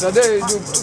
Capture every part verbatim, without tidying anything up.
tande,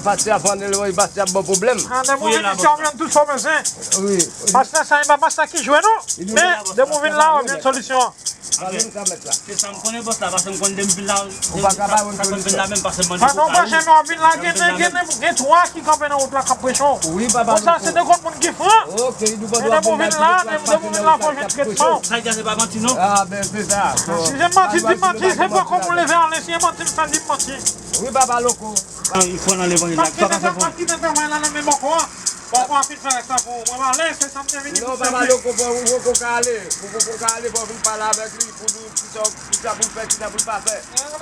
pastè ap pran de lwen, pastè ap ban pwoblèm. An, depi w vin isit, w ap jwenn tout sa w bezwen. Wi. Pastè sa, e pa pastè ki jwe, non. Men, depi w vin la, w ap jwenn solisyon an. Sa menm sa, mèt la. Se sa m konnen, bòs la, paske m konn depi m vin la, ou pa ka ba mwen sa konn vin la menm, paske m mande pou kay ou. Pandan w pa janm ap vin la, gen, gen, gen twa ki kanpe nan wout la k ap preche w. Wi, papa Loko. Bon, sa, se de grenn moun ki fran. Ok, nou pa dwe vin la, depi w vin la, fò w jwenn tretman w. Sa y di a se pa manti, non? Ah, ben, se sa. Si se manti, di manti, se pa kòm ou leve ale, si se manti, m fè l di manti. Wi, papa Loko. Li fò nan levanjil la. Pa kite sa, pa kite travay la nan men bòkò a. Bòkò a fin fè rès la pou ou. Mwen, m ale, se sa m te vini pou sèvi. Non, papa Loko, bon, ou poko ka ale. Ou poko ka ale, bon, vin pale avèk li pou nou, kisa, kisa pou l fè, kisa pou l pa fè.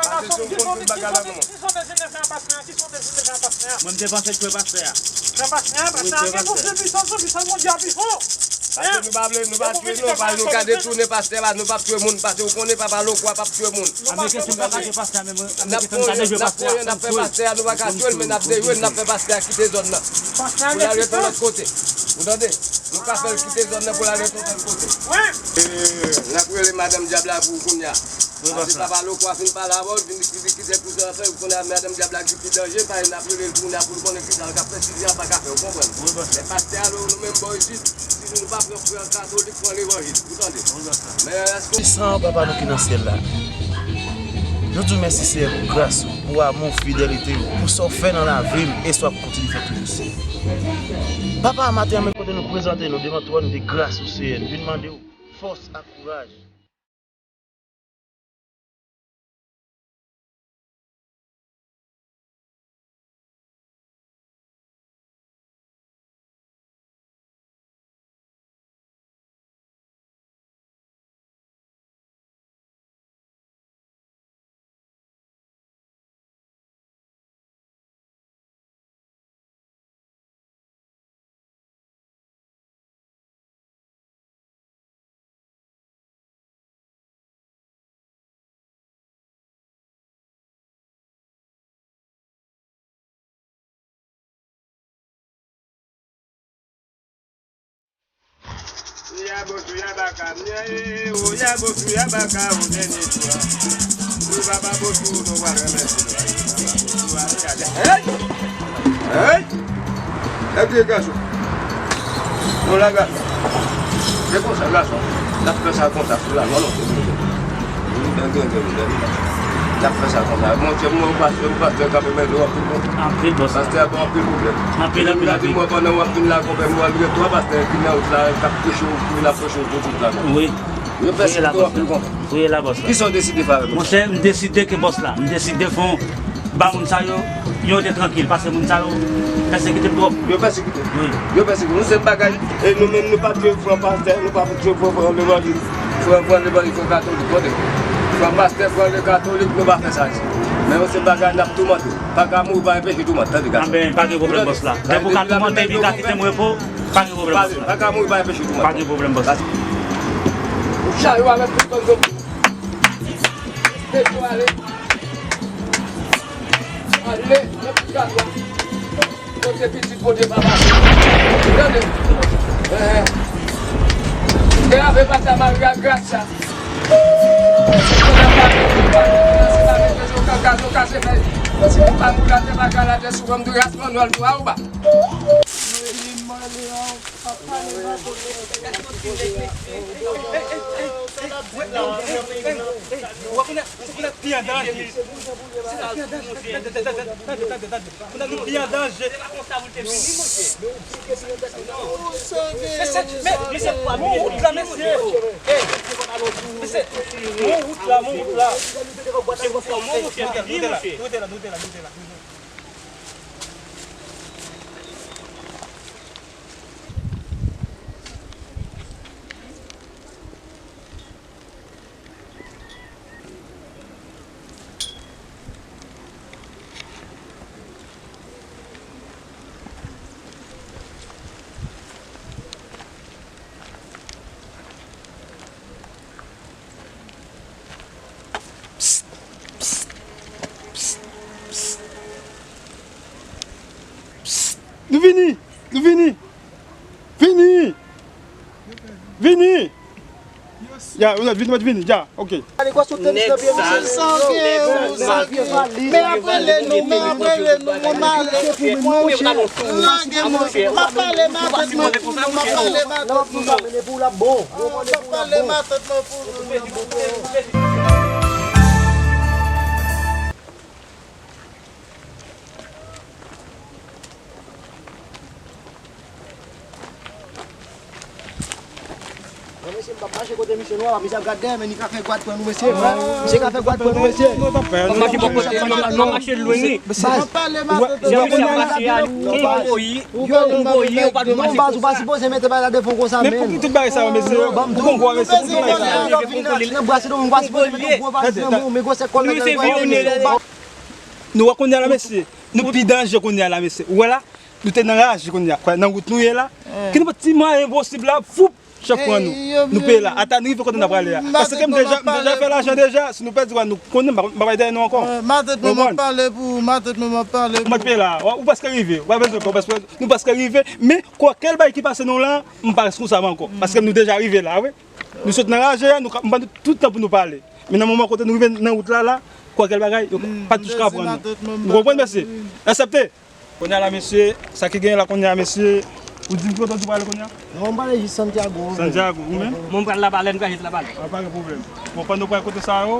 Paske se ou konn tout bagay la, non. Kisa w te vin fè a pastè a? Kisa w te vin fè a pastè a? Mwen, m te panse k frè pastè a. Frè pastè a, pastè a gen pou se pwisans, pwisans Bondye a pi fò. Paske nou pa vle, nou pa tchwe, non, pa nou ka detounen pastè, pa nou p ap tchwe moun, paske ou konnen papa Loko a p ap tchwe moun. Ameriken se pa ka tchwe pastè a, men mwen, n ap pran, n ap fè pastè a, nou pa ka tchwe l, men n ap deye l, n ap fè pastè a kite zòn nan. Pou l al ret yon lòt kote. Ou tande? Nou ka fè l kite zòn nan pou l al ret yon lòt kote. N ap rele madanm dyab la pou kounye a. Paske papa Loko a fin pale avè w, vin di ki, ki se pou sa fè, ou konnen madanm dyab la ki pi danje, pa n ap rele l kounye a pou l konnen kisa l ka fè, si li a pa ka fè, ou konprann? Men pastè a, nou, nou menm bò isit, si nou pa pran frè katolik, pran levanjil, ou tande? Men èske... San papa nou ki nan syèl la. Nou di w mèsi, Seyè, pou gras ou, pou amou, fidelite ou, pou sa w fè nan lavi m, e sa w ap kontinye fè toujou, Seyè. Papa, maten an, men kote nou prezante nou devan twòn de gras ou, Seyè, nou vin mande w fòs ak kouraj. Yabo sou yabaka, mnye, o yabo sou yabaka, o dènye jou a. Wi, papa Bosou, nou va remèsye nou. Hey! Hey! Ebyen, gason. Non, la, gason. Se konsa, gason. N ap fè sa konsa, sou la, non, non, se bon. Tande, tande, tande. N ap fè sa konsa. Monchè, mwen, pastè, pastè, kanmenm, mwen, w anpil bon. Anpil bon. Pastè a bon, anpil pwoblèm. Anpil, anpil, anpil. Mwen, pandan w ap vin la, konpè, mwen, anpil twa pastè ki nan wout la, k ap preche, ki vin ap preche pou tout la. Wi. Yo pèsekite w anpil konsa. Wi, la, bòs la. Kisa w deside fè avèk mwen? Monchè, m deside ke bòs la. M deside fè yon ba moun sa yo, yo te trankil, paske moun sa yo pèsekite m twòp. Yo pèsekite. Wi. Yo pèsekite. Nou se bagay, e nou menm nou pa dwe pran pastè, nou pa dwe pran, pran levanjil. Pran, pran levanjil, pran katolik, kote? Pran pastè, pran le katolik, nou pa fè sa isi. Men nou se bagay n ap toumante. Pa ka mouri pa enpeche toumante, tande, gason. Anben, pa gen pwoblèm, bòs la. Depi w ka toumante, epi w ka kite m repo, pa gen pwoblèm, bòs la. Pa ka mouri pa enpeche toumante. Pa gen pwoblèm, bòs la. Ou chayo avèk tout bann zonbi. Depi w ale. Ale, nan tout katwa. Kote pitit Bondye pa pase. Tande. Enhen. Te ave pata Maria Gracia. Ou konnen, ou konnen pi an danje. Pi an danje. Tande, tande, tande. Kounye a nou pi an danje. Mesye, men, mesye, men wout la, mesye. Mesye, men wout la, men wout la. Mesye, men wout la, men wout la. Psst, psst, psst, psst. Nou vini! Nou vini! Vini! Vini! Ya, ou la, vini, mwen vini, ya, ok. Nèg sa yo, nèg sa yo, men ap rele nou, men ap rele nou, mwen male, mwen lage mwen, m ap pale matant mwen pou nou, m ap pale matant mwen, m ap pale matant mwen pou nou. Bon, mesye, m p ap mache kote misye non, misye ap gade dèyè, men li ka fè gwad pran nou, mesye. Misye ka fè gwad pran nou, mesye. N ap mache bò kote, n ap mache lwen li. Baz. Jan misye ap mache a, yon voye, yon voye, ou pa dwe mache konsa. Baz, ou pa sipoze mete bagay la devan w konsa, men. Men pou tout bagay sa yo, mesye, ou konn kwa, mesye, pou tout bagay sa yo. Nan bras li, ou pa sipoze mete yon gwo valiz nan men w, men gwosè kò nèg la. Nou wè kounye a la, mesye. Nou pi danje kounye a la, mesye. Ou wè la? Nou te nan raje kounye a. Kwè, nan wout nou ye la. Ki nenpòt ti mwayen posib la, foup, chòk pran nou. Nou peye la. Ata n rive kote n ap prale a. Paske m deja, m deja fè lajan deja. Si nou pèdi, wè, nou konnen, m pa, m pa bay dèyè nou ankò. Matant mwen, m ap pale pou ou, matant mwen, m ap pale pou ou. Mwen peye la. Ou prèske rive. Ou pa bezwen pè, ou prèske, nou prèske rive. Men, kwakèl bagay ki pase nou la, m pa reskonsab ankò. Paske nou deja rive la, wi. Nou sot nan raje a, nou ka, m ban nou tout tan pou nou pale. Men nan moman kote nou rive nan wout la, la, kwakèl bagay, yo pa t touch ka pran nou. Ou konprann, mesye? Aksepte. Kounye a la, mesye, sa ki genyen la kounye a, mesye, ou di m ki kote w di w prale kounye a? Non, m prale jis Santiago. Santiago, ou menm? Mwen, m pral Lapalè, m pral jis Lapalè. Ah, pa gen pwoblèm. Bon, pandan w pral kote sa yo, ou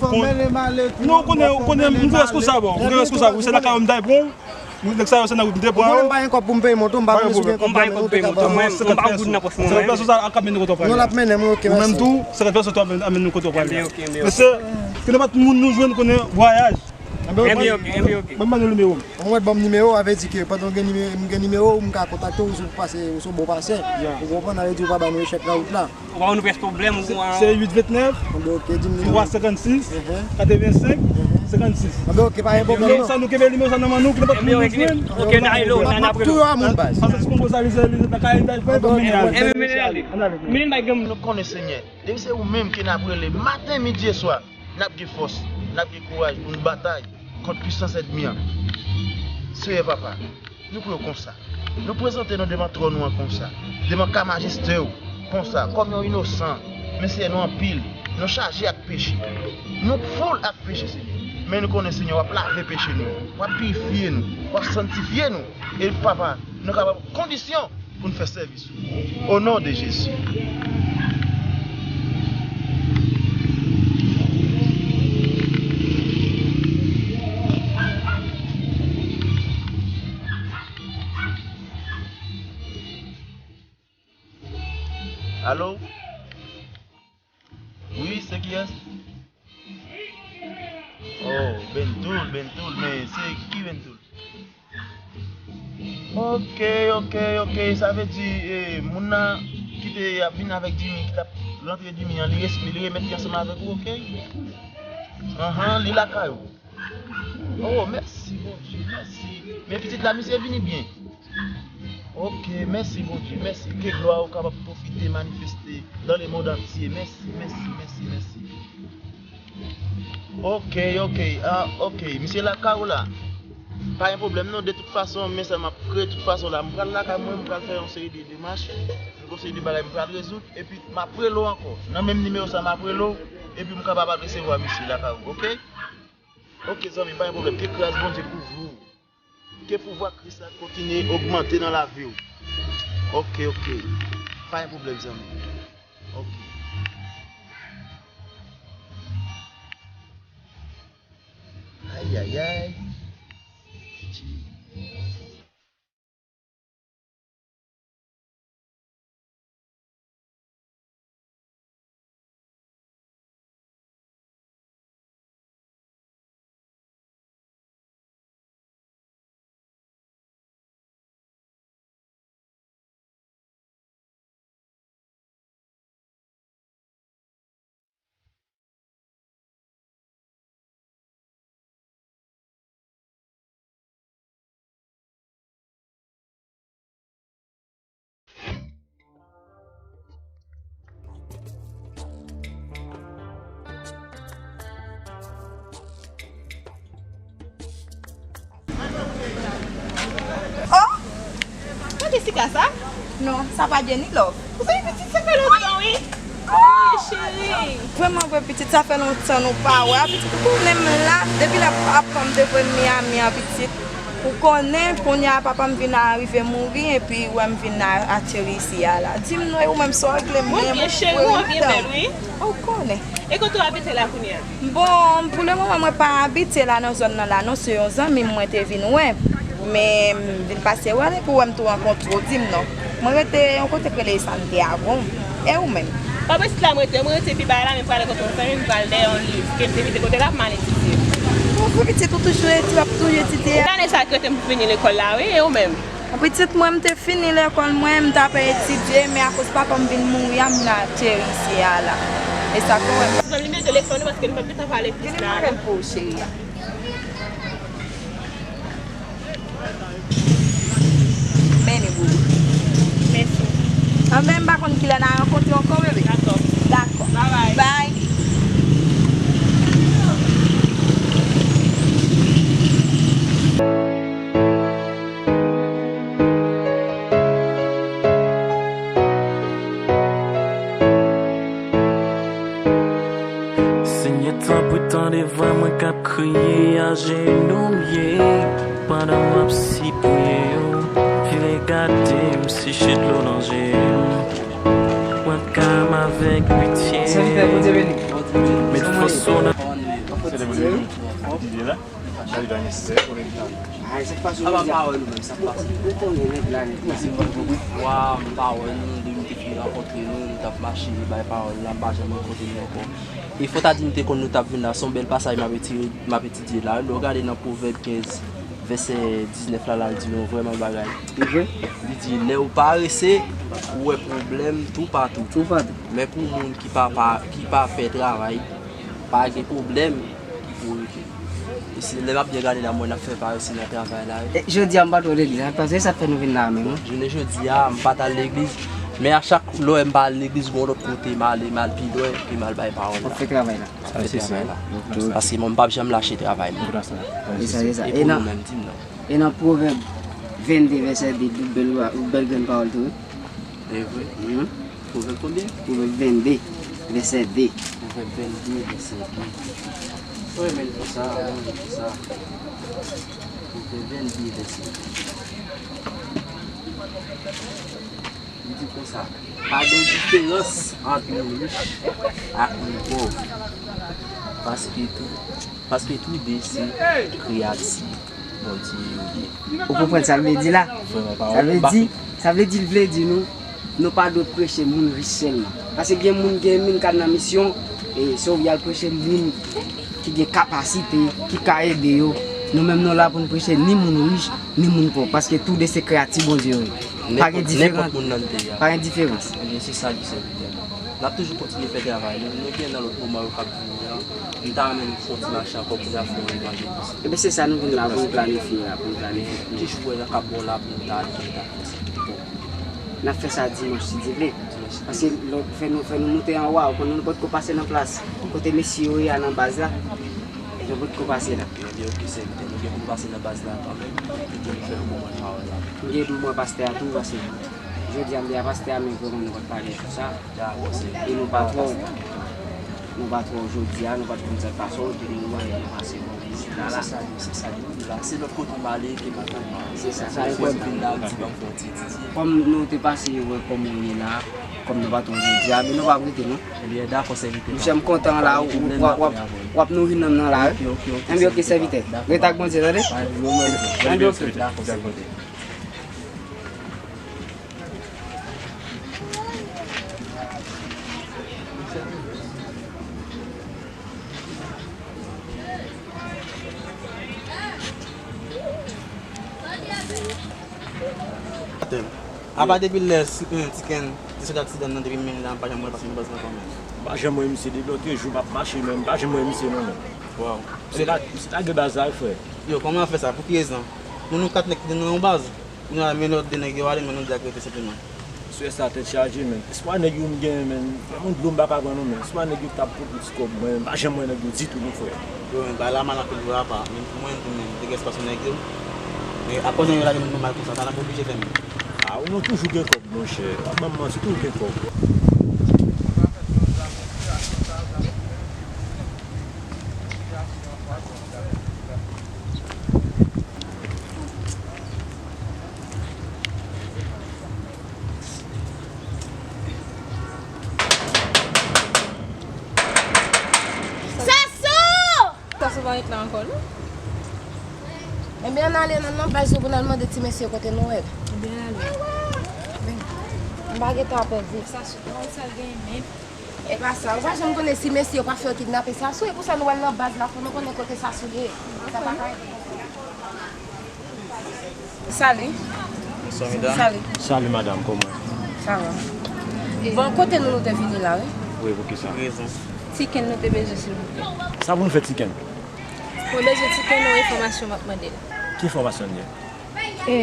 konnen, ou konnen, m gen reskonsab, ou gen reskonsab, ou se lakay ou m ta pran w. Nèg sa yo se nan wout m te pran yo. Ou konnen m pa gen kòb pou m peye moto, m pa konnen si w gen kòb pou m peye moto. Mwen, m pa goud nan pòch mwen. Senkant pèsòn sa ap mennen nou kote w prale. Non, l ap mennen mwen, ok, mèsi. Ou menm tou, senkant pèsòn tou ap mennen nou kote w prale a. Mesye, ki nenpòt moun nou jwenn konnen vwayaj. Enben, ok, enben, ok. Mwen ban nou nimewo m. Mwen ban m nimewo, a vle di ke pandan w gen nimewo, m gen nimewo, m ka kontakte w, ou se pase, ou se bon pasè. Ou konprann, a vle di ou pa ba nou echèk nan wout la. Ou pa wè nou prèske pwoblèm, ou konn. Se uit vennèf, twa senkannsis, katrevensenk, senkannsis. Anben, ok, pa gen pwoblèm, non. Nimewo sa, nou kenbe nimewo sa nan men nou, ki nenpòt moun nou jwenn. Ok, n a rele w, n a, n a rele w. M ap tou a moun, baz. Paske si konn konsa, li se, li se nan kay, li ta fè, ban m ale. Enben, men ale. Ann ale. Men bay gen moun. Nou konnen, Senyè, depi se ou menm ke n ap rele maten, midi e swa, n ap gen fòs, n ap gen kouraj pou n batay kont pisans ènmi an. Senyè Papa, nou priye w konsa. Nou prezante nou devan twòn ou an konsa, devan ka majeste w konsa, kòm yon inosan. Men Senyè, nou anpil, nou chaje ak peche. Nou foul ak peche, Senyè. Men nou konnen, Senyè, w ap lave peche nou, w ap pirifye nou, w ap sanntifye nou. E Papa, nou kapab kondisyon pou n fè sèvis ou. O non de Jezi. Alo? Wi, se kiyès? Oh, Bentoul, Bentoul, men se ki Bentoul? Ok, ok, ok, sa vle di, eh, moun nan ki te ap vin avèk Jimmy, ki t ap rantre Jimmy an, li res-, li remèt li ansanm avèk ou, ok? Anhan, li lakay ou. Oh, mèsi, Bondye, mèsi. Men pitit la, misye vini byen. Ok, mèsi, Bondye, mèsi. Ke glwa ou kapab pwofite, manifeste dans le monde entier. Mèsi, mèsi, mèsi, mèsi. Ok, ok, ah, ok. Misye lakay ou la. Pa gen pwoblèm non, de tout fason, men sa m ap kreye, tout fason la. M pral lakay mwen, m pral fè yon seri de demach, yon seri de bagay, m pral rezoud, epi m ap rele w ankò. Nan menm nimewo sa, m ap rele w, epi m kapab al resevwa misye lakay ou, ok? Ok, zanmi, pa gen pwoblèm. Ke gras Bondye kouvri w. Ke pouvwa Kris la kontinye ogmante nan lavi w. Ok, ok. Pa gen pwoblèm, zanmi. Ok. Ayayay. Oh! Kote sika sa? Non, sa pa Jenny Love. Ou se pitit sa fè lontan, wi. Wi, cheri. Vrèman vre, pitit, sa fè lontan nou pa wè. Pitit, ou konnen m la, depi lè papa m te voye m Miami an, pitit. Ou konnen, kounye a papa m vin a rive mouri, epi wè m vin a ateri isi a la. Di m non, e ou menm sa w regle m? Mwen byen, cheri, mwen byen bèl, wi. Ou konnen. E kote w abite la kounye a? Bon, pou le moman, mwen pa abite la nan zòn nan la, non, se yon zanmi m mwen te vin wè. Men, m vin pase wè l, epi wè m tou rankontre w, di m non. Mwen rete yon kote k rele Santiago. E ou menm? Pa pitit la, mwen rete, mwen rete pi bay la, men prale kote yon zanmi m, pral dèyè yon liv, ke m te kite kote la pou m al etidye. Bon, pou pitit ou toujou etidye, w ap toujou etidye a? Lane sa k rete m pou fini lekòl la, wi, e ou menm? Pitit mwen, m te fini lekòl mwen, m t ap etidye, men akoz papa m vin mouri a, m vin ateri isi a la. E sa k fè w wè m. Zanmi, men telefòn ou, paske nou p ap gentan pale plis la, non. Vini m rele l pou ou, cheri a. Men li, boubou. Mèsi. Anben, m pa konn kilè n a rankontre ankò, bebe. Dakò. Dakò. Bye bye. Bye. Senyè, tanpri, tande vwa mwen k ap kriye, ajenou m ye, pandan m ap sipliye w. Vire gade m, siche dlo nan je m. Pran ka m avèk pitye. Sèvitè, Bondye beni. Met fòs sou nan. Sèvitè, Bondye beni. Sa li pa nesesè pou nou di. Ay, sa k pase jodi a? Apa pawòl nou menm, sa k pase? Ou konnen nèg la nèt la. Wa, m pa wè nou, depi m te fin rankontre nou, nou t ap mache, bay pawòl la, m pa janm rankontre nou ankò. E fò ta di m te konn nou t ap vin la, se yon bèl pasaj m ap etire, m ap etidye la. Lè w gade nan Pwovèb kenz, vèsè diznèf la, la, l di nou vrèman bagay. Li vre? Li di, lè ou parese, ou wè pwoblèm toupatou. Toupatou. Men pou moun ki pa, pa, ki pa fè travay, pa gen pwoblèm ki pou rete. E si lè m ap byen gade la, m wè n ap fè parese nan travay la, wi. E, jodi a, m pa t wè w legliz la, paske sa k fè nou vin la a menm, wi. Jounen jodi a, m pa t al legliz, men a chak lè m pa al legliz, gon lòt kote m ale, m al pi lwen, ke m al bay pawòl la. W ap fè travay la. W ap fè travay la. Paske mwen, m p ap janm lache travay mwen. E sa, e sa. E pou nou menm, di m non. E nan Pwovèb vennde vèsè de, ou bèl, ou bèl grenn pawòl tou, wi. E vre. Pwovèb konbyen? Pwovèb vennde, vèsè de. Pwovèb vennde, vèsè de. Mwen renmen l konsa, mwen renmen l konsa. Pwovèb vennde, vèsè de. Li di konsa, pa gen diferans ant moun rich ak moun pòv, paske tou, paske tou de se kreyati Bondye yo ye. Ou konprann sa l vle di la? Vrèman, pawòl. Sa vle di, sa vle di, l vle di nou, Nou pa dwe preche moun rich sèlman. Paske gen moun, gen moun k al nan misyon, e se w y al preche moun ki gen kapasite, ki ka ede yo. Nou menm nou la pou n preche ni moun rich, ni moun pòv. Paske toude se kreyati Bondye yo ye. Pa gen diferans. Nenpòt moun nan te ye a. Pa gen diferans. Ebyen, se sa li sèvitè. N ap toujou kontinye fè travay nou. Nou gen nan lòt moman yo k ap vini an. M ta renmen n fè yon ti mache ankò pou n al fè yon evanjelis. Ebyen, se sa nou vin la pou n planifye la, pou n planifye. Ki jou w wè nan k ap bon la pou n ta ale, pou n ta fè sa? N ap fè sa dimanch, si Dye vle. Paske lè w fè nou, fè nou moute anwo a, ou konn nou potko pase nan plas kote mesye yo ye a nan baz la. E nou potko pase la. Ebyen, oke, sèvitè. Nou gen pou n pase nan baz la kanmenm, pou nou fè yo konprann pawòl la. M gen pou m wè pastè a tou, paske jodi a m di a pastè a, men vrèman nou pa t pale sou sa. Dakò, sèvitè. E nou pa twò, nou pa twò jodi a, nou pa t konn sa k pase, oke, nou wè nou pase bon vizit la, la. Se sa, se sa, la. Se lòt kote m ale, ke m konn. Se sa, sa e vin la, di ban m fè yon ti, ti, ti. Kòm nou te pase wè kòman w ye la, kòm nou pa twò jodi a, men nou p ap rete, non. Ebyen, dakò, sèvitè. Monchè, m kontan la, w, w, w, w ap, w ap nouri nanm nan la, wi. Oke, oke, oke, sèvitè. Dakò. Rete ak Bondye, tande? Ann, oke. Dakò, sèvitè. Apa depi lè si, eh, Tiken te sot ak Tidan nan, depi menm lè a m pa janm wè l pase nan baz la kanmenm. M pa janm wè misye depi lòt jou m ap mache, men m pa janm wè misye non, men. Waw. Misye la, misye lage baz la wi, frè. Yo, kòman w ap fè sa? Pou ki rezon? Nou, nou kat nèg ki te nan yon baz. Kounye a, men lòt de nèg yo ale, men nou di ak rete senpleman. Sou sa tèt chaje, men. Espwa nèg yo m genyen, men. Yon dlo m pa ka pran non, men. Espwa nèg yo t ap pot yon ti kòb mwen, men m pa janm wè nèg yo ditou non, frè. Yo, men, bagay la mal anpil vre apa. Men pou mwen, menm tou, men, degèspas sou nèg yo. Men, akoz nèg yo lage nou mal konsa, sa n ap oblije fè, men. A, ou menm toujou gen kòb, monchè. W ap ban m manti, toujou gen kòb. Sasou! Sasou pa ret la ankò, non? Ebyen, ann ale nan, nan baz yo pou n al mande ti mesye kote nou wè l. Ebyen, ale. M pa gentan ap viv. Sasou, pa wè sa l genyen menm. E pa sa, ou pa janm konnen si mesye yo pa fè yo kidnape Sasou, e pou sa nou al nan baz la pou nou konnen kote Sasou ye. Sa pa ka ede. Salut. Bonsoir, mesdames. Salut. Salut, madame, kòman? Sa va. Bon, kote nou, nou te vini la, wi. Wi, poukisa? Rezon. Tiken nou te bezwen, silvouplè. Sa pou nou fè Tiken? Mwen bezwen Tiken, yon enfòmasyon m ap mande l. Ki enfòmasyon l ye? E,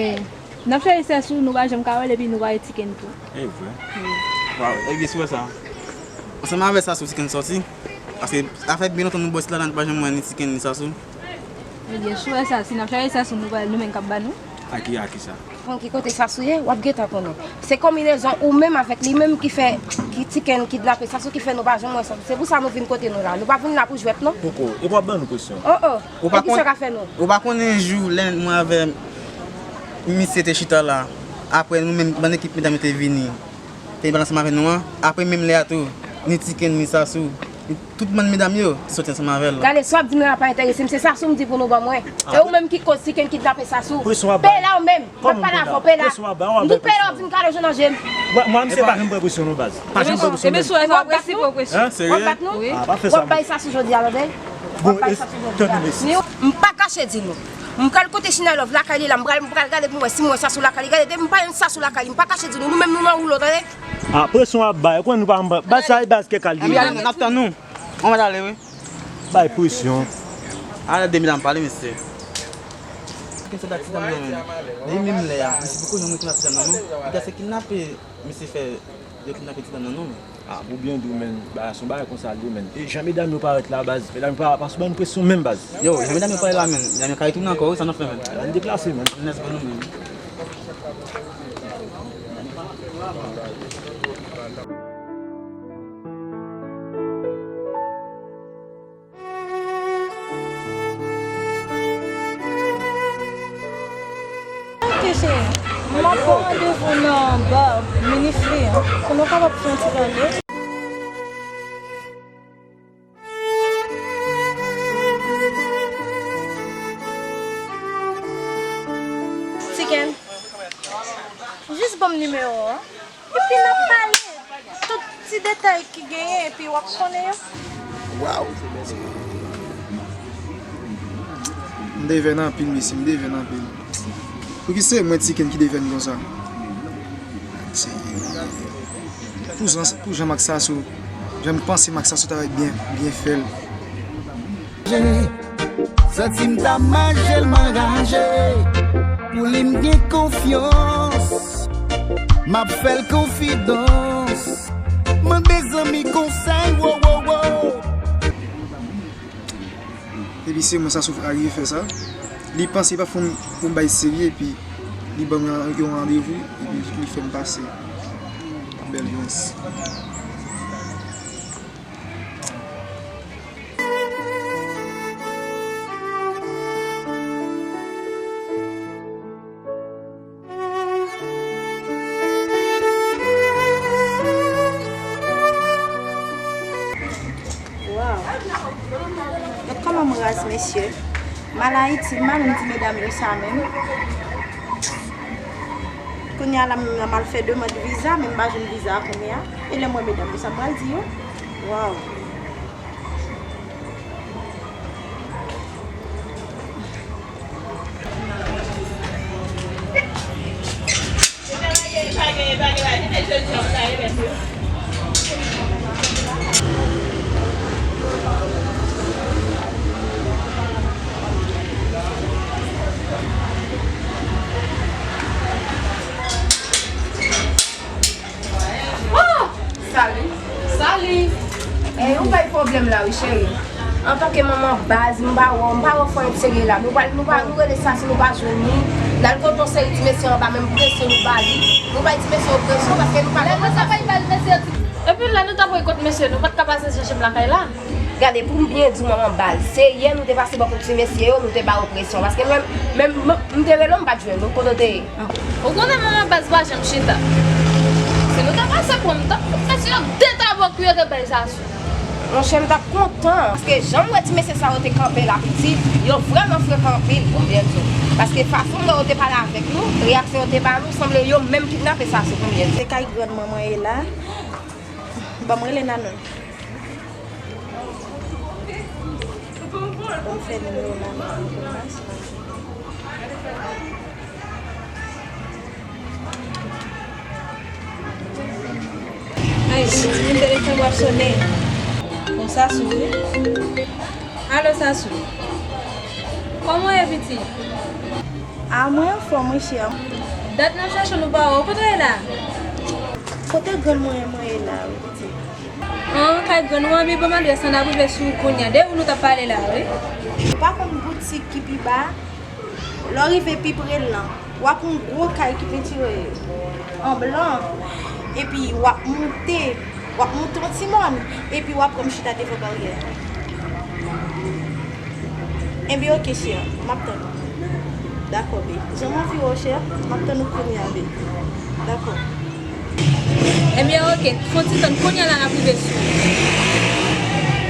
n ap chache Sasou, nou pa janm ka wè l, epi nou pa wè Tiken tou. E vre? Wi. Waw, ebyen, si w wè sa. Ansanm avè Sasou, Tiken sòti. Paske sa fè byen lontan nou bò isit la, nou pa janm wè ni Tiken, ni Sasou. Ebyen, si w wè sa, si n ap chache Sasou, nou pa, nou menm k ap ba nou. A ki, a ki sa? Konn ki kote Sasou ye, w ap gentan konnen. Se konbinezon ou menm avèk li menm ki fè, ki Tiken kidnape Sasou, ki fè nou pa janm wè Sasou. Se pou sa nou vin kote nou la. Nou pa vin la pou jwèt, non. Poko, e w ap ban nou presyon. Oh, oh. Ou pa e ki sa konn-, ka fè nou? Ou pa konnen jou lè mwen avè misye te chita la, apre nou menm, bann ekip medam yo te vini, te vin ansanm avè nou an, apre menm lè a tou, ni Tiken, ni Sasou, ni tout bann medam yo te soti ansanm avè l. Gade, sa w ap di m nan pa enterese m, se Sasou m di pou nou ban mwen. E ou menm ki koz Tiken kidnape Sasou. Presyon ap bay. Peye la ou menm. Mwen pale avè w, peye la. Presyon ap bay, w ap bay presyon. M di w peye la, w ap vin kale w nan je m. Mwen, mwen, misye pa janm pran presyon non, baz. Pa janm pran presyon. Ebyen, si w wè sa, w ap bat nou? Hein, serye? W ap bat nou? Ah, pa fè sa. W ap bay Sasou jodi a, tande? Bon, e, tande, mesye. M pa kache di nou. M pral kote China Love lakay li la, m pral, m pral gade pou m wè si m wè Sasou lakay li. Gade, depi m pa jwenn Sasou lakay li, m pa kache di nou. Nou menm nou nan woulo, tande? Ah, presyon ap bay, ou konn nou pa, baz sa e baz kèk al. Ann ale, n ap tann nou. Ann ale, wi. Bay presyon. Ale de medam pale, mesye. Gen sa dat ti dam nan, men. Depi menm lè a, mesye poko janm retounen ak ti dam nan, non. Li ta se kidnape, mesye fè yo kidnape ti dam nan, non, men. Ah, pou byen di w, men, bagay, se yon bagay konsa l ye, men. E jan medam yo parèt la, baz, medam yo pa, pa sou ban nou presyon menm, baz. Yo, jan medam yo parèt la, men, medam yo ka retounen ankò, wi, sa n ap fè, men. Ann deplase, men. Let's go, nou menm. Ok, cheri. M ap pran randevou nan ba Minifli an, pou nou kapab fè yon ti rale. Tiken, jis ban m nimewo w an. Epi Detay ki genyen epi w ap konnen yo. Waw! M devè n anpil, mesye, m devè n anpil. Pouki se mwen, Tiken, ki devè n konsa? Se pou jan, pou jan Max Sasso, jan m panse Max Sasso ta byen, byen fè l. Santi m ta mal, jel m anraje. Pou li m gen konfyans, m ap fè l konfidans. Mande zanmi konsèy, wo, wo, wo. Epi se mwen Sasso arive fè sa. Li panse pa fè yon, yon bay serye, epi li ban m yon, yon randevou, epi li, li fè m pase. Bèl prens. Waw. Gad kòman m raz, mesye. M al Ayiti, m pa menm di medam yo sa menm. Kounye a la menm la, m al fè demann viza, men m pa jwenn viza a kounye a. E lè m wè medam yo sa, m pral di yo. Waw. Oh! Sali. Sali. Ey, ou bay pwoblèm la, wi, cheri. Antanke manman baz, m pa wè w, m pa wè w fè yon serye la. Nou pral, nou pral, nou rele Sasso, nou pa jwenn li. N al kote yon seri ti mesye anba, menm presyon nou ba li. Nou bay ti mesye yo presyon, paske nou pa... Lè nou sa pa bay mesye yo ti... Epi lè nou t ap voye kot mesye, nou pa t ka pase chèche m lakay la. Gade, pou m byen di w, manman baz, se yè nou te pase bò kot ti mesye yo, nou te ba yo presyon. Paske mwen, menm, m, m te rele w, m pa t jwenn ou. Kote w te ye? Ou konnen manman baz pa janm chita. Si nou ta pase pran m, t ap fout mesye yo de tabòk pou yo te bay Sasso. Monchè, m t ap kontan. Paske jan m wè ti mesye sa yo te kanpe la, pitit, yo vrèman frekan anpil, pou m byen di w. Paske fason m wè yo te pale avèk nou, reyaksyon yo te ba nou, sanble yo menm kidnape Sasso, pou m byen di w. Se kay grann manman ye la. Ban m rele Nanon. Ban m fè nimewo Nanon. Ay, pitit, telefòn w ap sonnen. Bon, Sassou, wi. Alo, Sassou. Kòman w ye, pitit? A, mwen anfòm, wi, chè. Dat n ap chèche w, nou pa wè w. Kote w ye la? Kote grann mwen, mwen ye la, wi, pitit. An, kay grann ou an, men ban m adrès lan, n ap rive sou ou kounye a. De ou nou t ap pale la, wi. Ou pa konn boutik ki pi ba? Lè w rive pi pre l lan, w ap yon gwo kay ki pentire an blan, epi w ap moute, w ap moute yon ti mòn, epi w ap pran m chita devan baryè. Enben, oke, chè, m ap tann ou. Dakò, be. Jan m anvi wè w, chè, m ap tann ou kounye a, be. Dakò. Enben, oke, fon ti tann, kounye a la n ap rive sou ou.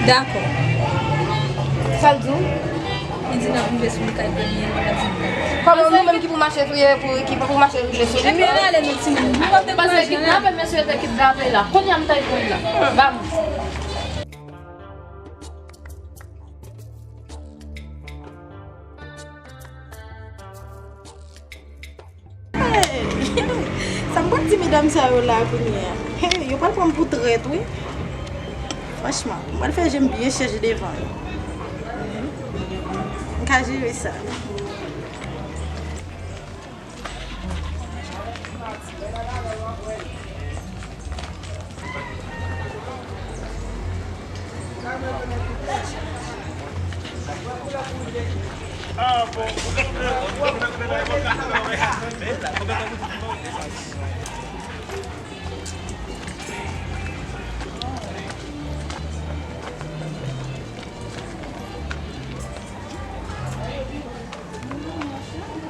Dakò. Sa l di w? Li di n ap rive sou li kay grann li an, l ap di m kay. Kòman nou menm ki pou mache touye, pou, ki pou mache rive sou li? Epi ann ale non timoun, nou p ap dekouraje. Paske kidnape mesye yo te kidnape la. Kounye a m ta jwenn la. Ba m. Hey! Sa m pral di medam sa yo la kounye a? Hey, yo pral pran m pou trèt, wi. Franchman, m pral fè je m byen chèch devan yo. M ka jere sa.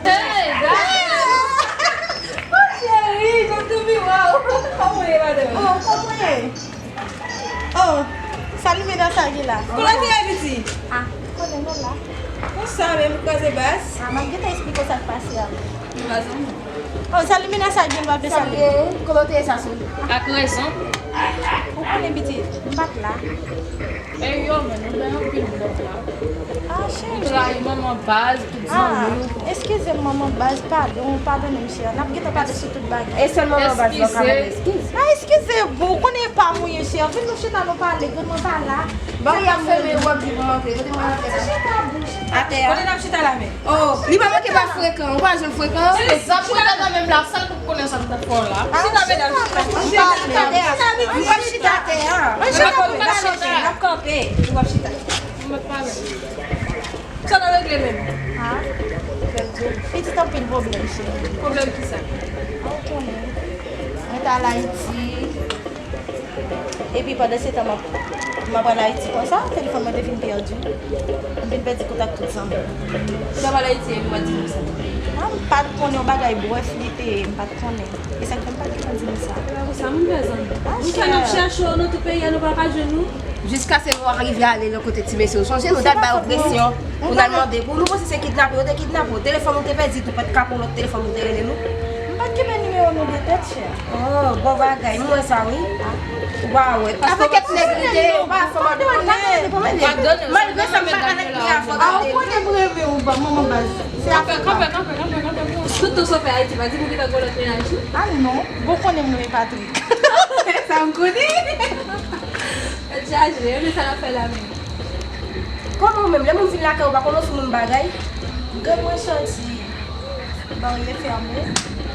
Hey, guys! Oh, cheri, jan tou pi waw. Kòman w ye, madanm? Oh, kòman w ye? Oh, salut, mesdames, sa ki la? Kòman w ye, piti? Ah, konnen nou la. Konsa, men m kraze bas. Ah, m ap gentan esplike w sa k pase a. Nou pa zanmi. Oh, sa limena sa vin pa vle sa. Salye, kote w te ye sa sou? Ak rezon. Ou konnen pitit, m pa t la. E yo, men nou bay anpil blòf la. Ah, cheri. Ou trayi manman baz, tout zanmi w. Ah, eskize m, manman baz, padon, padone m, cheri. N ap gentan pale sou tout bagay. E sèl manman baz la ka mande eskiz. Ah, eskize, bon, ou konnen e pa mwen ye, cheri. Vin nou chita, nou pale, grann mwen pa la. Bon, y ap fèmen, w ap di pou m antre. Kote mwen antre la? Atè a. Kote n ap chita la, men? Oh, li pa manke pa frekan. Ou pa jwenn frekan? Se zam pou tèt nan menm la, sa l pou konnen sa l t ap fè w la. Ah, chita, medam, chita. Chita atè a. Chita atè a. Chita atè a. N ap kanpe. Ou p ap chita. Ou p ap pale. Sa n ap regle menm? Ah. Pitit anpil pwoblèm, cheri. Pwoblèm ki sa? Ah, ou konnen. Mwen t al Ayiti. Epi pandan se tan m ap, m ap al Ayiti konsa, telefòn mwen te vin pèdi. M vin pèdi kontak tout zanmi m. Ou t ap al Ayiti epi w pa t di nou sa? Ah, m pa t konnen, yon bagay brèf li te ye, m pa t konnen. E sa k fè m pa t gentan di nou sa. Se pa pou sa, moun pè zanmi. Ah, nou fè n ap chèche w nan tout peyi a, nou pa ka jwenn ou. Jiskaske nou rive ale nan kote ti mesye, ou sonje nou t al ba yo presyon pou n al mande pou nou, panse se kidnape yo te kidnape w. Telefòn ou te pèdi tou, pa t ka pran lòt telefòn pou te rele nou. M pa t kenbe nimewo nou de tèt, chè. Oh, bon bagay, m wè sa wi. Ou pa wè. Avèk kèk nèg li te ye, ou pa fè m ap pran nèg, pran nèg. Malgre sa, m pa ka nèg li a fò. Ah, ou konnen m renmen ou, ba, manman baz. Se afè pa m. Kanpe, kanpe, kanpe, kanpe, kanpe. Tout tan sa w fè Ayiti, pa di m ou gentan gen lòt mennaj wi. Ah non, bon konnen m renmen Patrick. Sa m konnen. Tèt chaje, e men sa n ap fè la menm. Kòman ou menm, lè moun vin lakay ou, pa konnen w sou moun bagay? Grann mwen sòti. Baryè fèmen.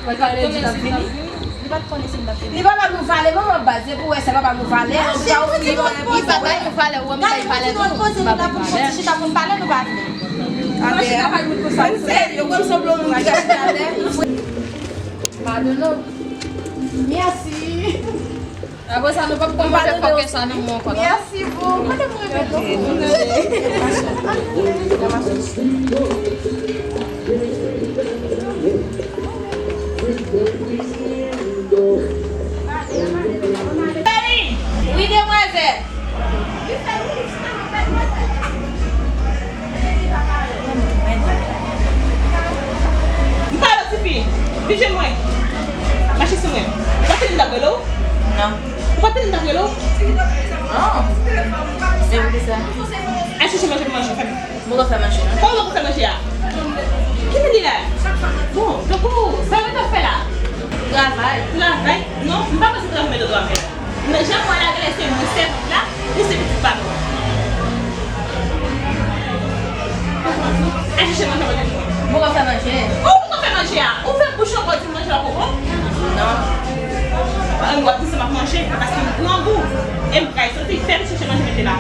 Mwen pa konnen si l ap vini. Li pa t konnen si m t ap vini. Li pa ba nou valè, manman baz, se pou wè sa, pa ba nou valè. Li pa ba nou valè, ou wè m bay valè tou, m pa bay valè. Chita pou n pale, nou pa vle. Atè a. Mwen serye, ou wè m sanble yon moun ki ka chita atè. Padone w. Mèsi. Apre sa, nou p ap kòmanse fòkè sa nan men w ankò, non. Mèsi, boo. Kote m renmen nou? Wi, demwazèl. M pale w, tifi. Vin jwenn mwen. Mache sou mwen. Ou pa tande m t ap rele w? Non. Ou pa tande m t ap rele w? Non. Se pou ki sa? Al chèche manje pou manje, fè m. Mwen pa fè manje, non. Kòman ou fè manje a? Ki moun li la? Bon, donk ou, sa w t ap fè la? Travay. Travay? Non, m pa panse travay mwen t ap fè. Men jan mwen lage lè se mwen sèvant la, ou se pitit pa mwen. Al chèche manje mwen. Mwen pa fè manje. Ou pa fè manje a? Ou fè bouch ankò di manje la poko? Non. An, w ap di sa m ap manje, paske m grangou. E m pral soti, fè m chèche manje mete la.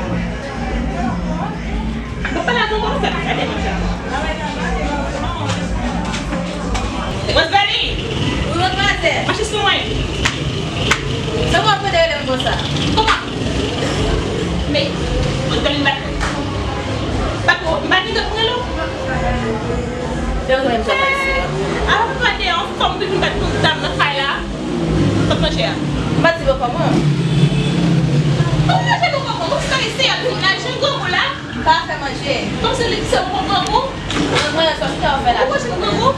Bon, pa la, bon, bon, fè m gade manje la. Rosemary! Wi, madmwazèl. Mache sou mwen. Sa w ap rele m konsa? Kòman? Men, Rosemary, m pa, pa ko, m pa gen dòt rele w. Depi mwen menm jan pa isi a. A, m pa gen yon fanm ki vin bat yon dam nan kay la. Kot manje a? M pa di w kòman. Kòman manje nou kòman? Ou sa isi a, vin la, jan grangou la. M pa fè manje. Kòm se li ki se ou konprann ou? Mwen, mwen, sa w chita w fè la? Ou konprann ou?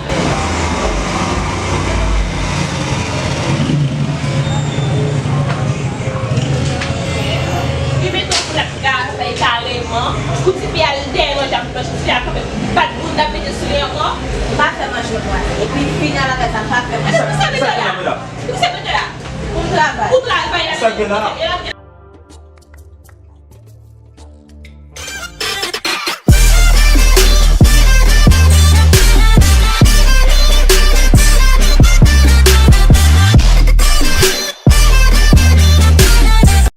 Li mete w pou l ap travay kareman, pou tifi al dèyè manje ap manje, tifi al kanpe bat moun, l ap mete sou li ankò. M pa fè manje mwen. Epi fini avèk sa, m pa fè manje. Sa k gen la, medam? Pou m travay. Pou travay la. Sa k gen la?